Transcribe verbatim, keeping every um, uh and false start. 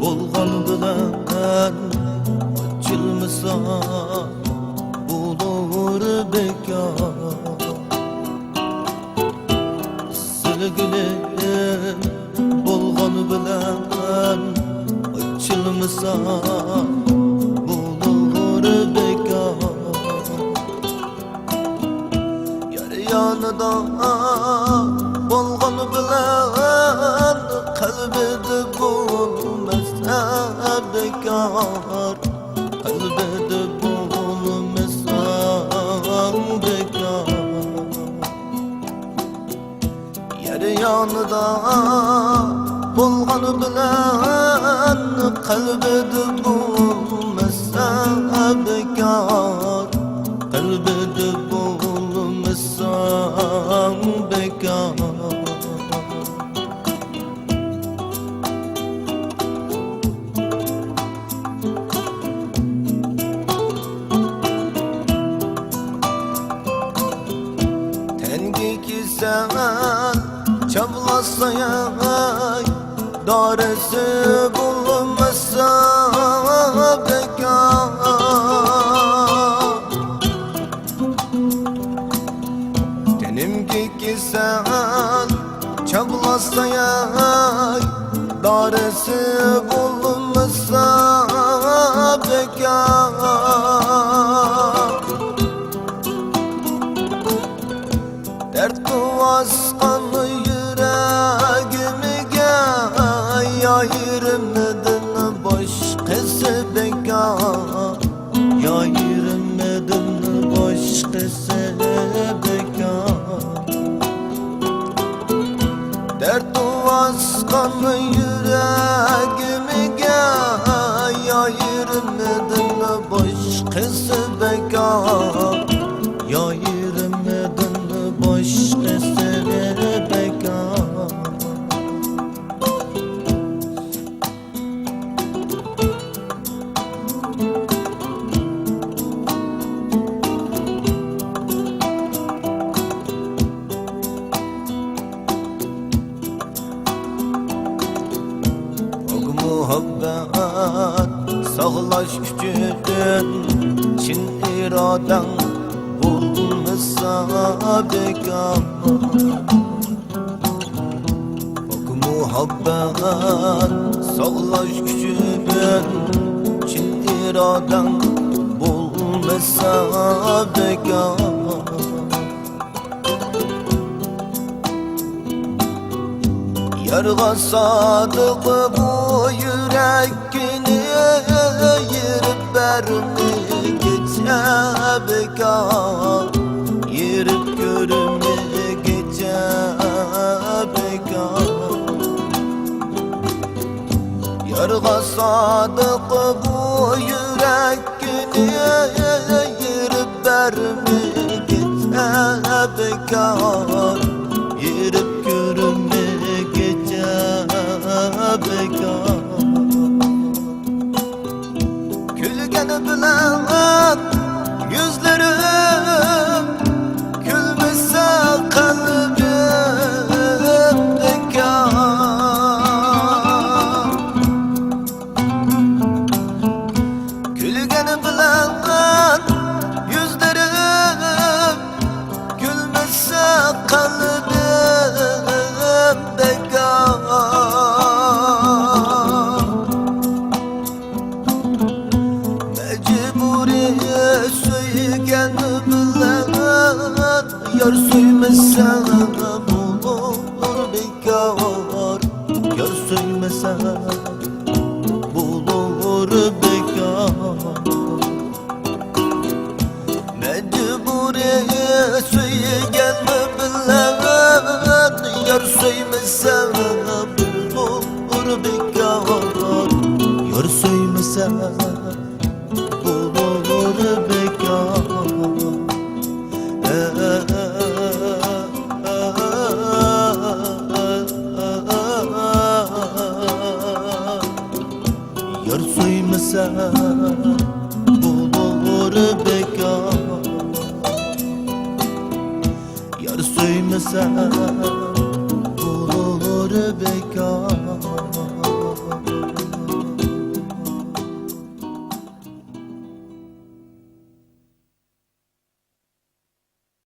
بولغان بىلەن ئاچىلمىسا بولۇر بىكار. سىلىگۈلۈم بولغان بىلەن ئاچىلمىسا بولۇر بىكار. يار يانىدا بولغان بىلەن قەلبىدە بولمىسا بىكار، قەلبىدە بولمىسا بىكار. يار يانىدا بولغان بىلەن قەلبىدە بولمىسا بىكار، قەلبىدە بولمىسا بىكار. تەنگە كېسەل چاپلاسا ياغاي، دارىسى بولمىسا بىكار. تېنىمگە كېسەل چاپلاسا ياغاي، دارىسى بولمىسا بىكار. دەرد باسقان يۈرەگىمگە يايرىمدىن باشقىسى بىكار، يايرىمدىن باشقىسى بىكار. دەرد باسقان يۈرەگىمگە يايرىمدىن باشقىسى بىكار، يايرىمدىن باشقىسى بىكار. پاك مۇھەببەت ساقلاش ئۈچۈن چىن ئىرادەڭ بولمىسا بىكار. پاك مۇھەببەت ساقلاش ئۈچۈن چىن ئىرادەڭ بولمىسا بىكار. يارغا سادىق بۇ يۈرەكنى يېرىپ بەرمىگىچە بىكار، يېرىپ كۆرمىگىچە بىكار. يارغا سادىق بۇ يۈرەكنى يېرىپ بەرمىگىچە بىكار، يېرىپ كۆرمىگىچە بىكار. كۈلگەن بىلەن يۈزلىرىم، كۈلمىسە قەلبىم بىكار. كۈلگەن بىلەن يۈزلىرىم، كۈلمىسە قەلبىم بىكار. مەجبۇرىي سۆيگەن بىلەن يار سۆيمىسە بولۇر بىكار، يار سۆيمىسە بولۇر بىكار. مەجبۇرىي سۆيگەن بىلەن يار سۆيمىسە بولۇر بىكار، يار سۆيمىسە بولۇر بىكار. يار سۆيمىسە بولۇر بىكار، يار سۆيمىسە بولۇر بىكار.